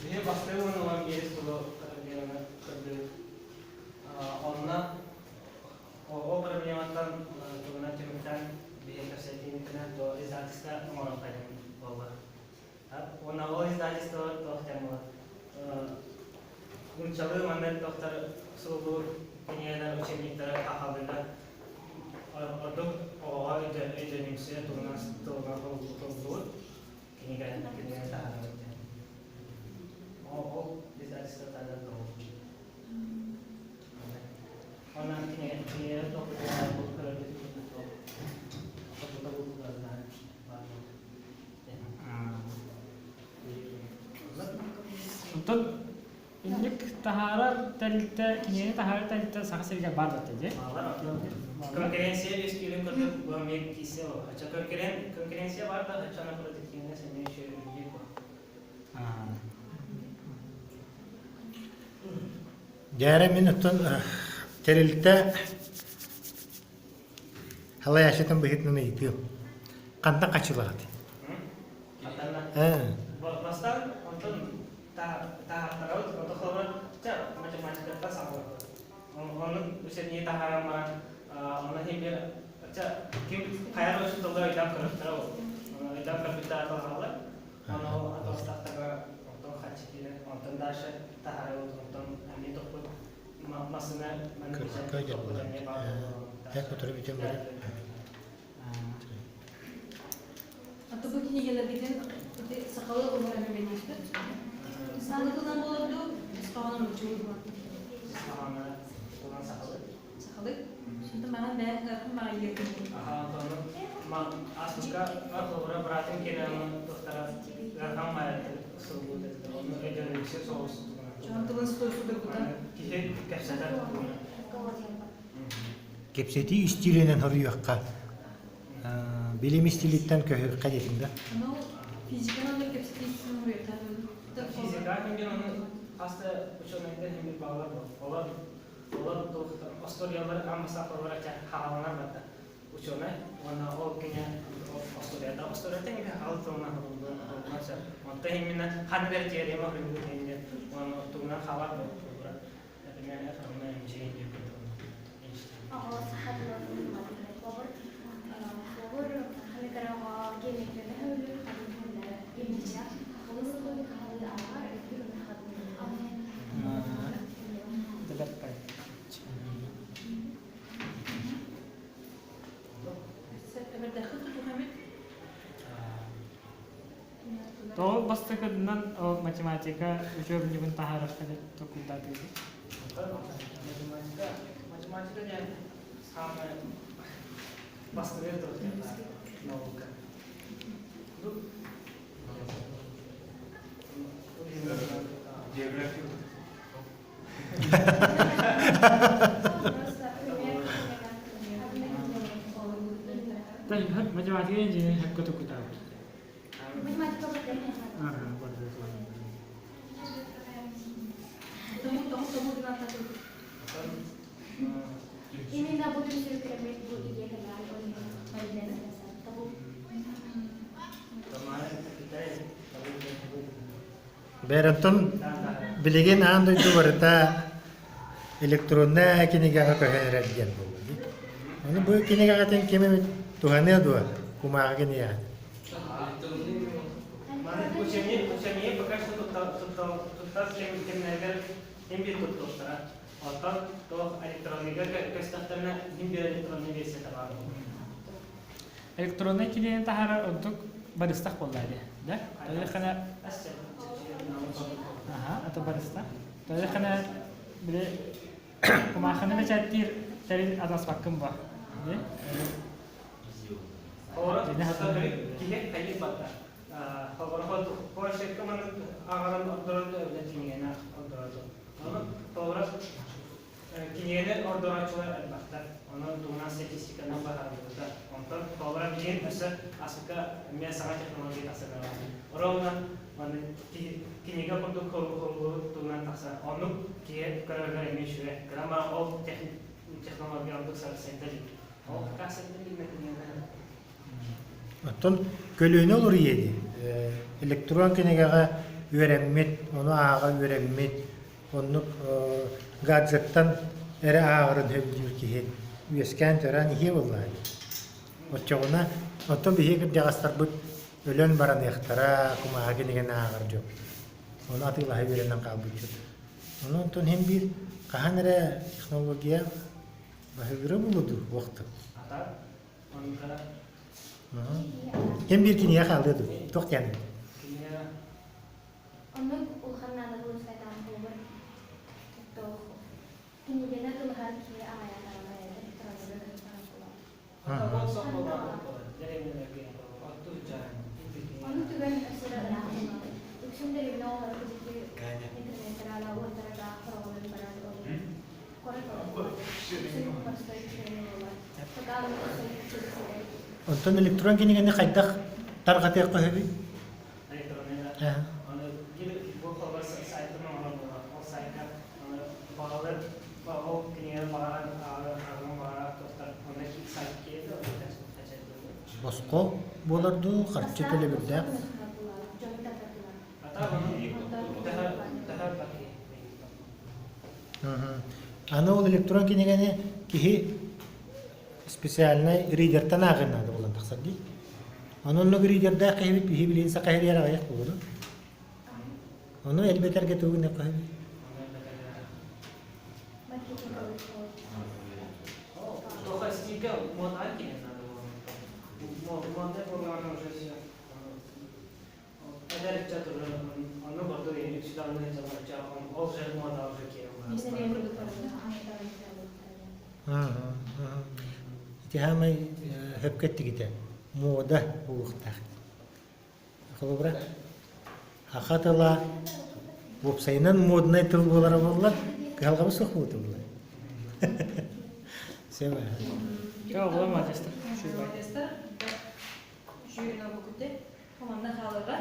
Биһи бастакы уонна биэс сылы проблеманы көрдүбүт. Онно ол проблематтан тугунан түмүктээн биһи кэпсэтиибитинэн то издательство оҥорон буолла. Уонна ол издательство туох диэн буолар. Нууччалыы маннык тохтор суоллуур кинигэлэр учебниктары хахалыыга ордук оҕоҕо өйдөнүмсүө туһунан тылынан холбуур кинигэ кинигэ таһаарар диэн. Ол издательство таһаарар Онон кинигэ кинигэлэр тохтуулар бу көрөрбүт Онтон инник таһаарар тэрилтэ, кинигэни таһаарар тэрилтэ Саха сиригэр баар да дии. Конкуренция үөскүүрүн курдук бу эмиэ киирсэ Оччо конкуренция бар да оччоно продуктивность эмиэ үчүгэй Дьээрэ мин оттон тэрилтэ Халайааччытын быһыытынан ыйытыым. Хантан хачылаҕыт? Хантан Бастаан онтон таһааттарабыт, онтон холобура чэ математикаттан саҕалыыбыт. Ону үсэнии таһааран баран, онно иһин чэ ким хайа да учууталлар өйдөөн көрүөхтэрэ ол. Ону өйдөөн көрбүттэр аталаһаллар. Ону ол атастахтара онтон хаччы киирэр, онтон дальше таһаарабыт, онтон эмиэ тохпут массыына А то бу кинигэлэргитин ити сахалыы оҥорон бэлиэтэхпит. Саҥа тылынан буолар дуу, исхаҕынан нууччалыы буолар Сахалыы. Сонто маҕан бэйэм ыархан баҕайы Аспыка холобура быраатым кэлэн тохтара ыархан суруйбут этэ. Онно өйдөнүмсү соҕус Дьон тылын судургута. Киһи кэпсэтэр. Кэпсэтии истиилинэн хоруйуохха. Билим истиилиттэн көһүөххэ диэтиҥ да? Ну, физиканы онно кэпсэтии истиилин хоруйуохтаах. Физика хэмген оны хас да ученыйдар хэмген баалар бол. Олар олар остуоруйалары аммасафалара хааланар барда. Ученый уонна ол кини остуоруйата остуоруйата иҥэ хал тылынан хоһуллуон сөп. Онтон именно ханнык эрэ теорема хоруйбут инде уонна тугунан хаалар буолура. Например, F равно mg диэн курдук. Оҕо саха тылын холобур холобур ханнык эрэ оҕо геометрияны сөбүлүүр ханнык геометрия хахылы сылы хахылы ааҕар өйдүүр уонна Тоҕо бастакытынан ол математика учебнигын таһаарарга толкуйдаатыгыт? Математика, математика диэн саамай бастакы наука. География. Математика инженер хакка тукутаабыт. Именно буду сүрүккэммит бу идея Бэрантон билигин аан дойду барыта электроннай кинигэҕэ көһөн эрэр диэн буолла дии. Ону бу кинигэҕитин ким эмит туһаныа дуо? Кумааҕы кинигэҕит. Учение пока что туттар кэмнэригэр ким биир туттуохтара. Оттон туох электронныйга көстөхтөрүнэ ким биир электронный версията баар буолуо. Электроннай кинигэни таһаарар ордук барыстах буолла дии. Да? Тоҕо Аха, ата барыстах. Тоҕо били кумаахыны бэчээттиир тэрил атаспаккын ба. Дии? Киһи хайыы барда. Холобура, планшетка маннык аҕалан ордорон да кинигэни ордорон. Ону холобура Кинигэни ордорооччулар элбэхтэр. Онон туһунан статистиканан быһаарыллыбыта. Онтон холобура билигин өссө АСК эмиэ саҥа технология тахсан эрэр. Ровно маны кинигэ курдук хоруллубут туһунан тахсар. Оннук киһи көрөргөр эмиэ үчүгэй. Кыра ол технология ордук сайда илик. Ол пока сайда илик кинигэлэр. Оттон көлүөнэ уларыйыа дии. Электрон кинигэҕэ үөрэммит, ону ааҕа үөрэммит, оннук гаджеттан эрэ ааҕарын сөбүлүүр киһи үөскээн төрөөн иһиэ буоллаҕа дии. Оччоҕуна оттон биһиги кырдьаҕастарбыт өлөн бараныахтара, кумааҕы кинигэни ааҕар дьон. Ону атыылаһа үөрэнэн хаалбыт дьон. Ону онтон иһин биир хаһан эрэ технология баһыгыра буолуо дуу, уохтук. Ким биир кинигэ хаалыа дуу? Туох диэн? Оннук улахан наада буолуохтаах буолар. Кинигэни тылыһар киһи аҕайатаҕына Ону түгэн өссө да ыраах буолар. Үксүн дэриэбинэ оҕолоро кыдьыты интернеттара уоттара хороҕолорун баран олорор. Онтон электрон кинигэни хайдах тарҕатыахха сөбүй? Босхо буолар дуу, харчы төлөбүрдээх? Аны ол электрон кинигэни киһи специальнай ридертэн ааҕыан наада буолан тахсар дии. Ону оннук ридердээх киһибит биһи билигин саха иһигэр аҕыйах буолуо. Ону элбэтэргэ тугу гыныахха сөбүй? Эдэр ыччат оннук ордук үксү даҕаны дьалларча ол же муода уже Ити хаамай хөпкө эттигитэ муода буолуохтаах. Холобура, саха тыла уопсайынан моднай тыл буолара буоллар, кыһалҕабыт суох буолуо буолла. Все. Чэ, оҕолор молодецтар. Молодецтар. Үчүгэй бу күтэ. Команда хаалыга.